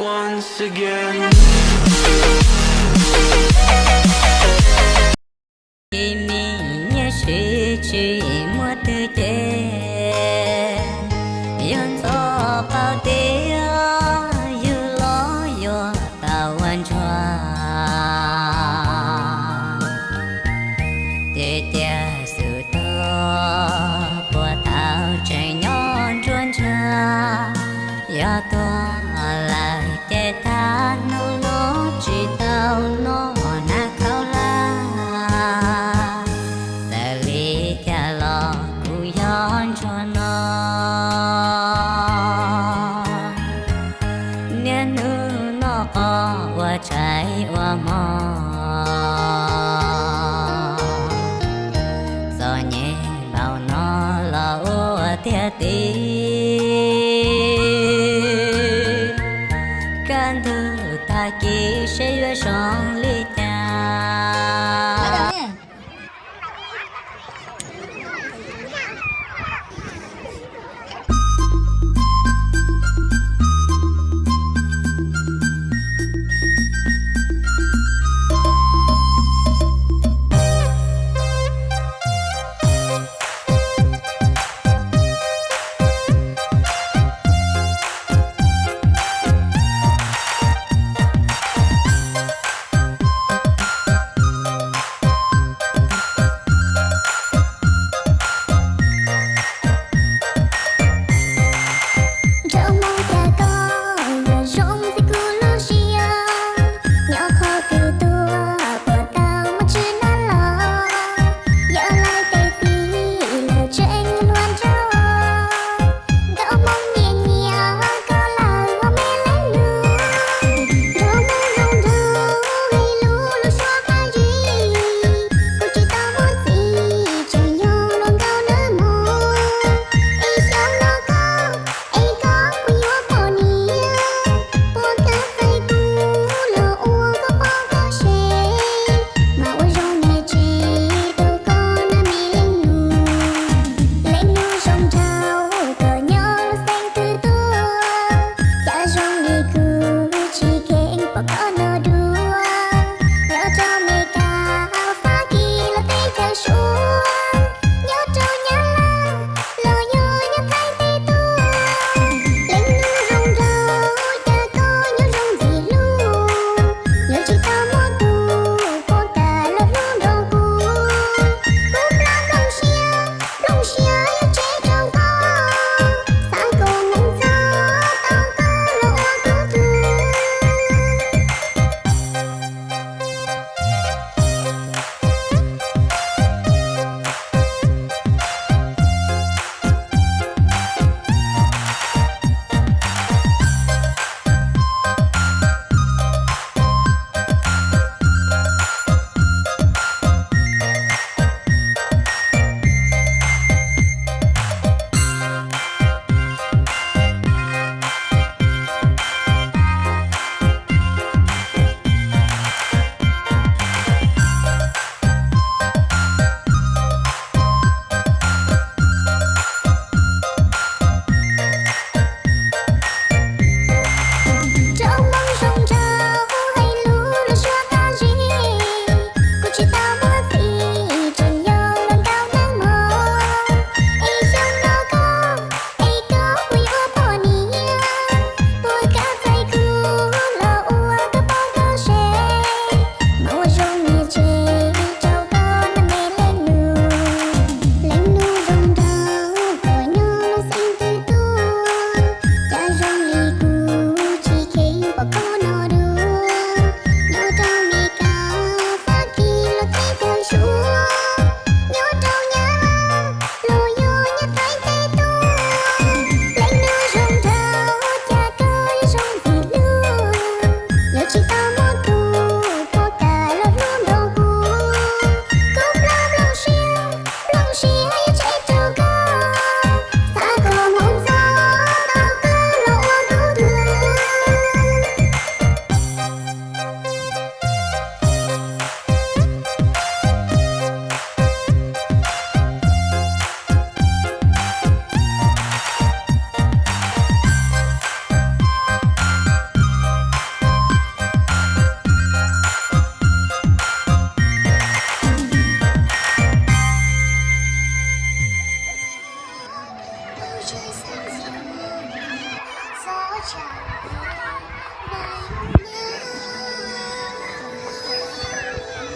Ib me nyiaj sib tsis muaj twg ces yog ntxov paub tias yug los yuav tau ua ntsuag. Ces cia xwm tuag puas tau tseem nyob nruab nrag, yog tuag lawm ces tag hnub no tsis tau noj hnav khaub hlab. Txawm li cas los kuv yog ntsuag no, niaj hnub noj qos ua tshais ua hmo. Txom nyem npaum no los ua tiag tib, kaj ntug tag kis seb yuav zoo li cas.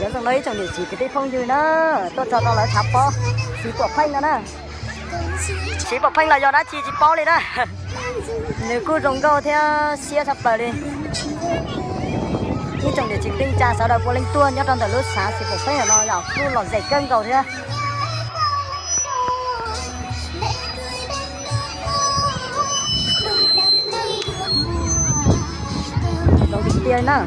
Nyob zoo no ib tsoom niam txiv kwv tij phooj ywg na, tuaj txog rau lawv tshav pob Xiv Pom Pheej no na. Xiv Pom Pheej los yog dab tsi tsis paub li na. Nws kuj zoo nkauj thiab siab tshaj plaws li. Ib tsoom niam txiv kwv tij neej tsa sawv daws puav leej tuaj nyob rau ntawm lub xav Xiv Pom Pheej no yom, kuj lom zem kawg nkaus thiab. Zoo tiag tiag na.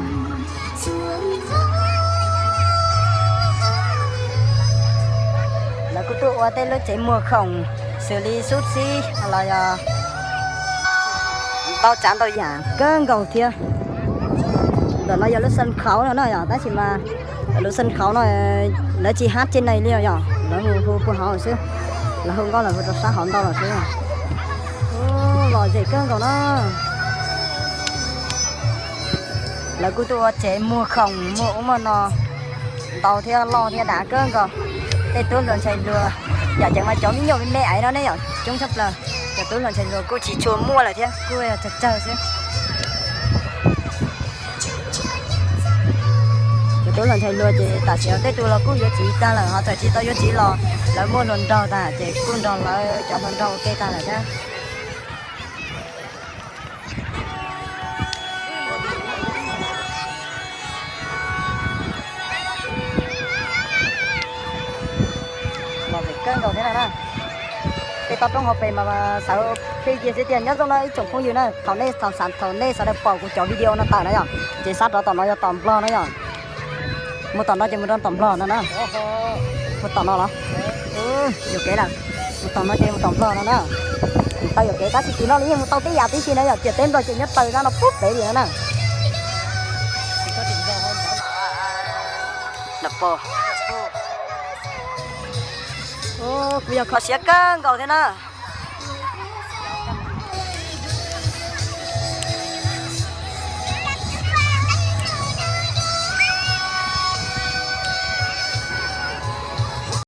Lawv kuj tuaj ua tej lub tsev muag khoom xws li xub txib los yog ntau tsav ntau yam kawg nkaus thiab. Ntawm no yog lub sân khấu no na yom, tab sis mas lub sân khấu no lawv tsis hab tseg neeg li yom, lawv hu puag hauv xwb, lawv hu nkauj los hu rau sab hauv ntau lawm xwb. Lom zem kawg nkaus na. Lawv kuj tuaj ua tsev muag khoom muag ub muag no ntau thiab loj thiab dav kawg nkaus. Tej tub hluas ntxhais hluas, yam ceev mas cov me nyuam me me aiv no ne yom coob tshaj plaws. Cov tub hluas ntxhais hluas kuj tsis tshua muaj lawm thiab, kuj yog tsawg tsawg xwb. Cov tub hluas ntxhais hluas ces tam sim no tej tus los kuj yuav txiv tag lawm, ho txawm tsis tau yuav txiv los lawv muaj hluas nraug tas ces kuj nrog lawv cov hluas nraug ua ke tag lawm thiab. Lom zem kawg nkaus thiab na. Tej toj roob hauv pes mas sawv pheej cia xwb tiag. Nyob zoo no ib tsoom phooj ywg na, thaum nej thaum xav thaum nej sawv daws pom kuv cov video no tawm na yom, ces sab rov tom no yog tom Nplog na yom. Mus tom no ces mus rau tom Nplog no na. Mus tom no los? Yuam kev lawm. Mus tom no ces mus tom Nplog no na. Mus tau yuam kev tab sis tim no los yeej mus tau tib yam tib si na yom, ciam teb Nplog ces nyob taw zab no pub pem li no na. Kuv yog kho siab kawg nkaus thiab na.